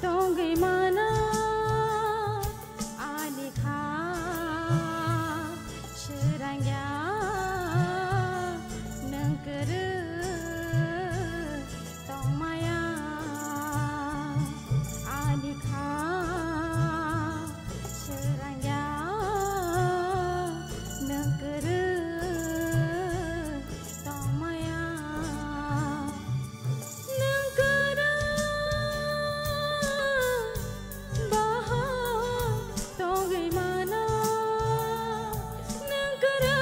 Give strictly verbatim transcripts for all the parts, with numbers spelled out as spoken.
Tongwi mano ani kha swrangya nwng kwrwi tongmaya ani kha swrangya nwng kwrwi tongmaya. Nwng kwrwi bahai tongwi mano. Nwng kwrwi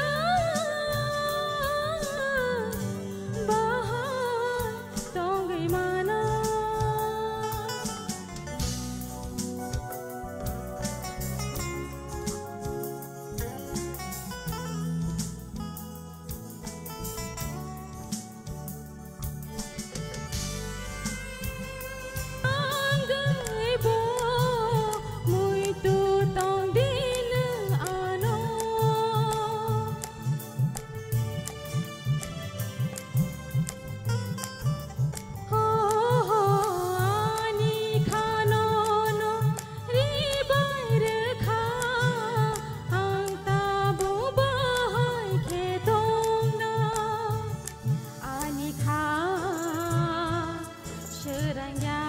bahai tongwi mano. Ani kha swrangya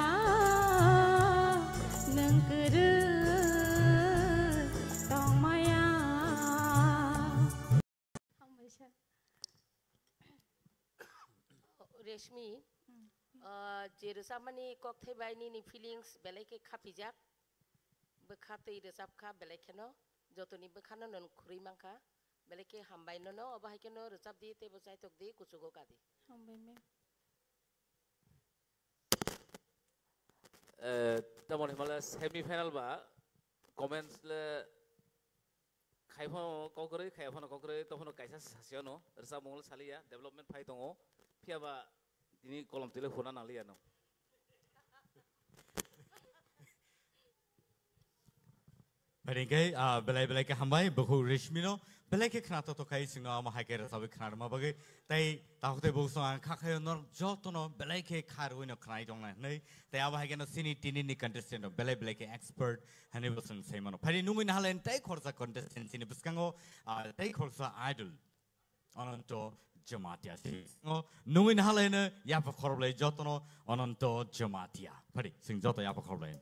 nwng kwrwi tongmaya. Reshmi, Hmm. ah, je rwchapmani kokthai bai nini feelings belai khe khapijak. Bwkha twi rwchap kha belai kheno, jotoni bwkhano nwng khurui mankha. Belai khe hambai nono, obo hai kheno rwchap di, teibo chaitok di, kuchugo ka di. Hambai me. Eh, tamoni himale semi final ba comments le khai phano kokroi, khai phano kokroi, to phano kaisa sasi ano, rwchapmung le saliya, development phai tongo, phiya ba tini kolom twi le huna nangliya no. Phaidi khe, ah, belai belai khe hambai, bukhuk Reshmi no, belai khe khna to to khai, singno amo hai khe rwchabwi khna rwma bagwi, tei takhuk tei bukhuk song ang kha khayo norok joto no belai khe kha rwui no khnai tong nai hwnwi, tei abo hai khe no sini tini ni contestant rok belai belai khe expert hwnwi bo chwng sai mano. Phaidi nungwi naha line tei khoroksa contestant chini bwskango, ah, tei khoroksa idol. Ananto Jamatia. Sing o nungwi naha laino yapha khoroplai jotono Ananto Jamatia. Phaidi, sing joto yapha khoroplai.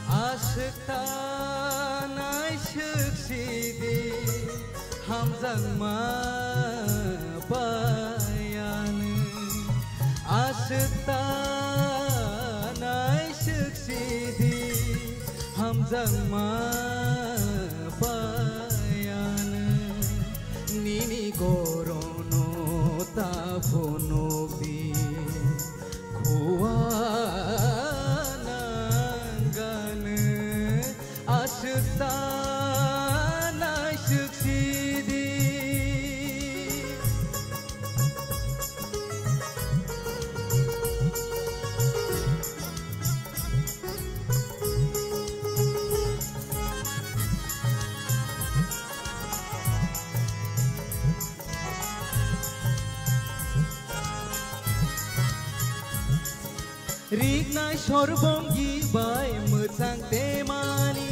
Aswk ta naiswk sidi hamjakma bayani. Aswk ta naiswk sidi Hamjakma payano nini gorono ta phunukdi. Khua nangano aswk ta naiswk sidi. Riknai sorbongi bai mwchang temani,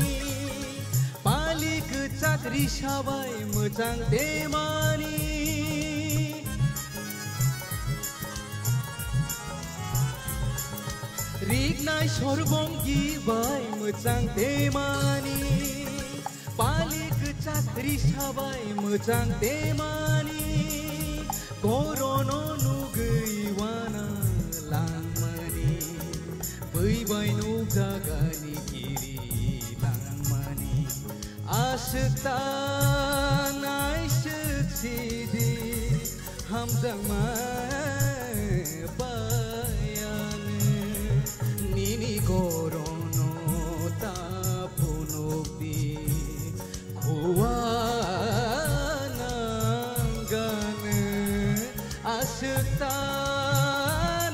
pali kwchak risa bai mwchang temani. Riknai sorbongi bai mwchang temani, pali kwchak risa bai mwchang temani, korono nugwi wana langmani, bwi bai nukjagani kiri langmani, aswk ta naiswk sidi. Hamjakma payano nini gorono ta phunukdi. Khua nangano aswk ta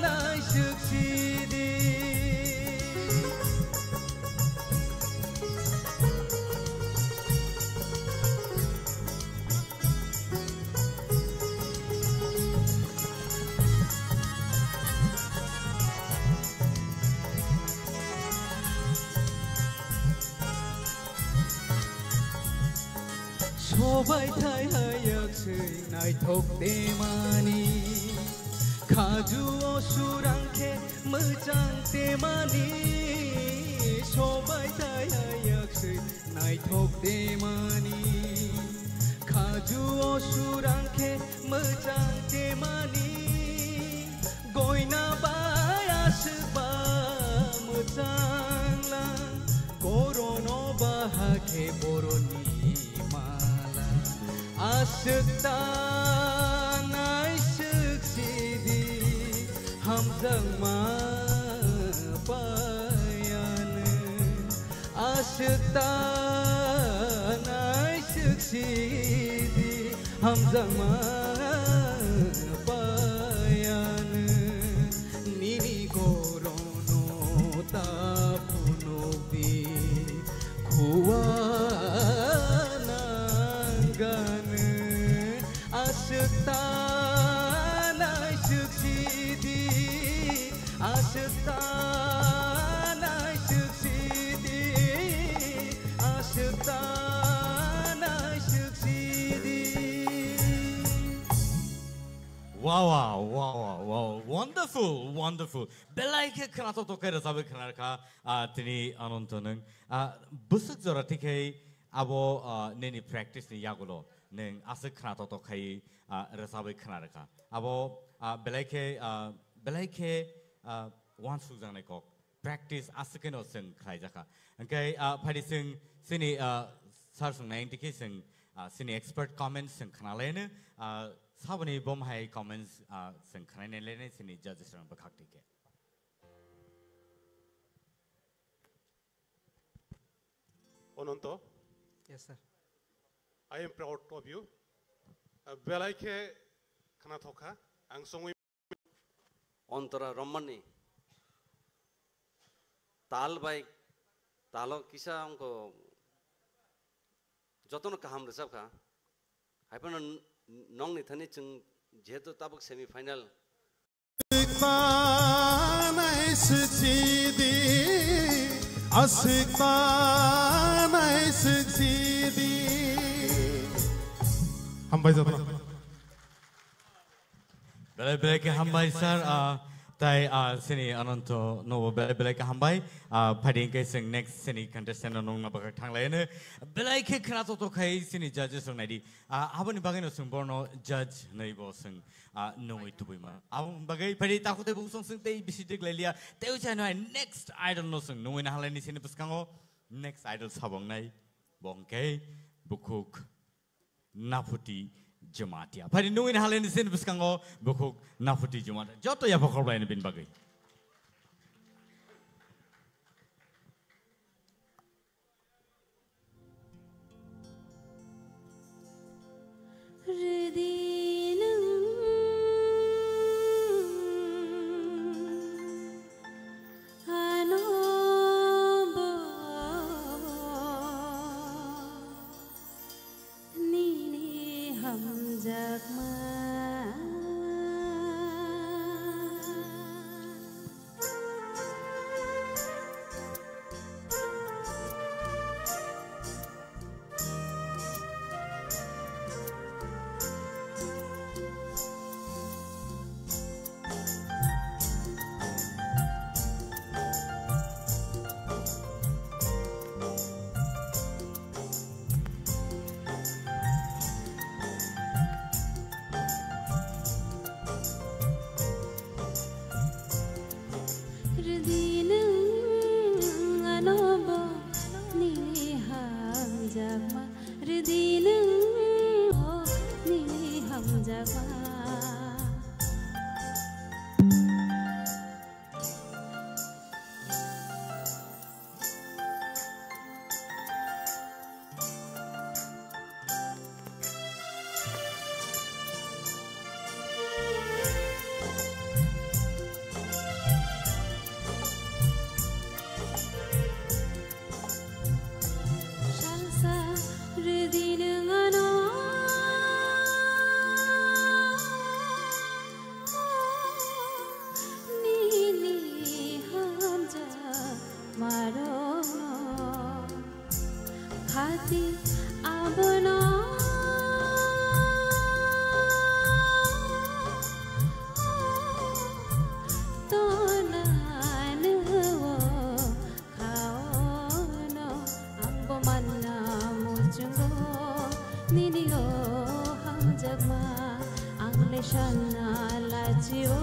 naiswk sidi. Sobai thai hayak swi naithok temani, khaju o surang khe mwchang temani. Sobai thai hayak swi naithok temani, khaju o surang khe mwchang temani. Goina bai aswk ba mwchang lang, korono ba hakhe boroni mala. Aswk ta naiswk sidi, hamjakma payano. Aswk ta naiswk sidi, hamjakma payano. Nini gorono ta phunukdi. Khua nangano aswk ta naiswk sidi, aswk ta naiswk sidi, aswk ta naiswk sidi. Wow, wow, wow, wow, wow. Wonderful, wonderful. Belai khe khwnathok thok khe rwchabwi khwnarwkha, ah, tini Ananto nwng. Ah, bwswk jora thik khe abo, ah, nini practice ni yagulo nwng aswk khwnathok thok khai, ah, rwchabwi khwnarwkha. Abo, ah, belai khe, ah, belai khe, ah, uansukjaknai kok. Practice aswk kheno chwng khlaijakha. Hwnkhe, ah, phaidi chwng chini, ah, sir chwng nai twi khe chwng, ah, chini expert comments chwng khnalaino, ah, saboni bom hai comments, ah, chwng khnai nai lainai chini judges rok bwkhak twi khe. Ananto. Yes, sir. I am proud of you. Uh, belai khe khwnathok kha. Ang songwi Antora Romani tal bai talo kisa wngkha jotono kaham rwchapkha. Haiphano n-, nongni thani chwng jehetu tabuk semi final. Aswk ta naiswk sidi, aswk ta naiswk sidi. Hambai jotono. Belai belai khe hambai, sir. Ah, tai, ah, sini Ananto nobo belai belai khe hambai. Ah, phaidi hwnkhe chwng next sini contestant no nungna bagwi thanglaino. Belai khe khwnathok thok khai sini judges rok naidi. Ah, aboni bagwi no chwng borno judge hwnwi bo chwng, ah, nungwi tubui ma. Aboni bagwi phaidi takhuk tei bukhuk chwng tei bisi dik lai liya. Tei uchai no hai next idol no chwng nungwi na halai ni sini bwskango. Next idol sabongnai, bo hwnkhe bukhuk Naphuti Jamatia. Phai di nungwi ni haleni sini bwskango bukhuk Naphuti Jamatia. Joto yapha khorlaini bini bagwi. Rwdi nwng ano bo nini hamjakma. Rwdi nwng ano bo nini hamjakma. Rwdi nwng o nini hamjakma. Salsa rwdi nwng ano nini hamjakmarokno. Khati abono tonanw khaono, angbo manna muchungo nini o hamjakma, angle sanna lachio